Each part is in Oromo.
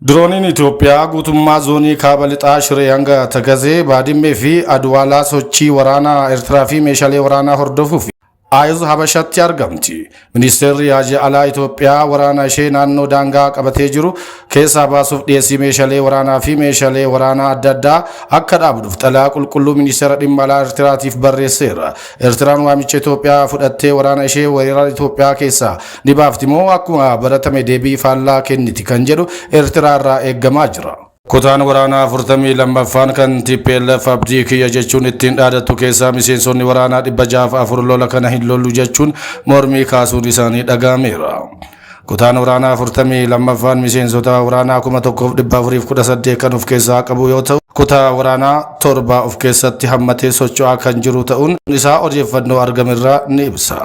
Dirooniin Itoophiyaa guutummaa zoonii kaaba lixaa Shiree hanga Takazee, Baadimmee fi Aduwaalaa sochii waraanaa Eertiraa fi meeshaalee waraanaa hordofuuf Ayuz Habashatti argamti. Ministeerri Haajaa Alaa Itoophiyaa waraana ishee naannoo daangaa qabatee jiru keessaa baasuuf dhiyeessii meeshaalee waraanaa fi meeshaalee waraanaa adda addaa akka dhaabduuf xalayaa qulqulluu ministeera dhimma alaa Eertiraatiif barreesseera. Eertiraan waamicha Itoophiyaa fudhattee waraana ishee weerara Itoophiyaa keessaa ni baafti moo akkuma baratame deebii faallaa kenniti kan jedhu Eertiraa irraa eeggamaa jira. Kutaan waraanaa 42ffaan kan TPLF abdii kiyya jechuun ittiin dhaadattu keessaa miseensonni waraanaa 604 lola kana hin lollu jechuun mormii kaasuun isaanii dhaga'ameera. Kutaan waraanaa 42ffaan miseensota waraanaa 1418 kan of keessaa qabu yoo ta'u, kutaa waraanaa 7 of keessatti hammatee socho'aa kan jiru ta'uun isaa odeeffannoo argamerraa ni ibsa.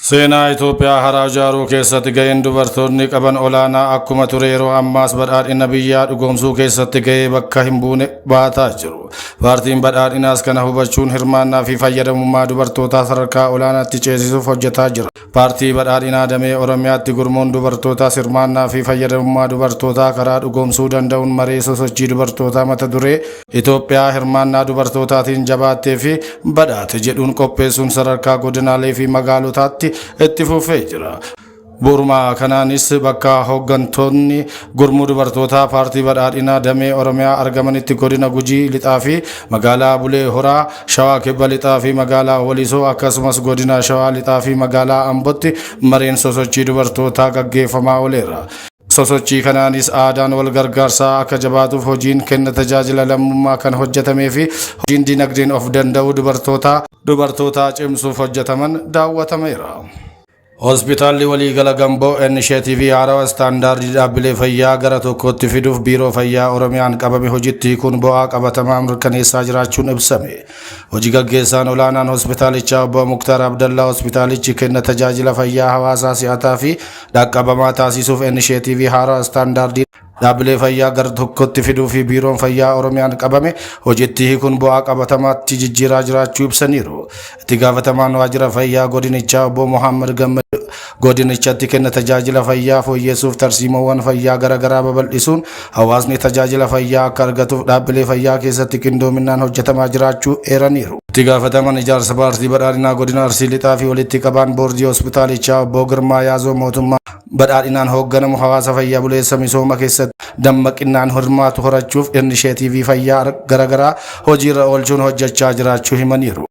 Seenaa Itoophiyaa haaraa ijaaruu keessatti gaheen dubartoonni qaban olaanaa akkuma ture yeroo ammaas badhaadhina biyyaa dhugoomsuu keessatti gahee bakka hin buune baataa jiru. Paartiin badhaadhinaas kana hubachuun hirmaannaa fi fayyadamummaa dubartootaa sadarkaa olaanaatti ceesisuuf hojjetaa jira. Paartii badhaadhinaa damee Oromiyaatti gurmuun dubartootaas hirmaannaa fi fayyadamummaa dubartootaa karaa dhugoomsuu danda'uun maree sosochii dubartootaa mata duree Itoophiyaa hirmaannaa dubartootaatiin jabaattee fi badhaate jedhuun qopheessuun sadarkaa godinaalee fi magaalotaatti itti fufee jira. Bu'uuruma kanaanis bakka hooggantoonni gurmuu dubartootaa paartii badhaadhinaa damee Oromiyaa argamanitti godina Gujii Lixaa fi magaalaa Bulee Horaa, Shawaa Kibba Lixaa fi magaalaa Walisoo akkasumas godina Shawaa Lixaa fi magaalaa Ambotti mareen sosochii dubartootaa gaggeeffamaa ooleera. Sosochii kanaanis aadaan wal gargaarsaa akka jabaatuuf hojiin kenna tajaajila lammummaa kan hojjetamee fi hojiin dinagdeen of danda'uu dubartootaa cimsuuf hojjetaman daawwatameera. Hospitaalli Waliigala Gamboo Inisheetiivii haarawaa istaandaardii dhaabbilee fayyaa gara tokkotti fiduuf Biiroo Fayyaa Oromiyaan qabame hojiitti hiikuun bu'aa qabatamaa mirkaneessaa jiraachuun ibsame. Hojii gaggeessaan olaanaan hospitaalichaa obbo Muktaar Abdallaa hospitaalichi kenna tajaajila fayyaa hawaasaa si'ataa fi dhaqqabamaa taasisuuf inisheetiivii haarawaa istaandaardii dhaabbilee fayyaa gara tokkotti fiduu fi Biiroon Fayyaa Oromiyaan qabame hojiitti hiikuun bu'aa qabatamaatti jijjiiraa jiraachuu ibsaniiru. Itti gaafatamaan waajjira fayyaa godinichaa obbo Mohaammed Gammad godinichatti kenna tajaajila fayyaa fooyyessuuf tarsiimoowwan fayyaa garaagaraa babal'isuun hawaasni tajaajila fayyaa akka argatuuf dhaabbilee fayyaa keessatti qindoominaan hojjetamaa jiraachuu eeraniiru. Itti gaafatamaan ijaarsa paartii badhaadhinaa godina Arsii Lixaa fi walitti qabaan boordii hospitaalichaa obbo Girmaa Yaazoo mootummaa badhaadhinaan hoogganamu hawaasa fayyaa buleessa misooma keessatti dammaqinaan hirmaatu horachuuf inisheetiivii fayyaa garaagaraa hojiirra oolchuun hojjechaa jiraachuu himaniiru.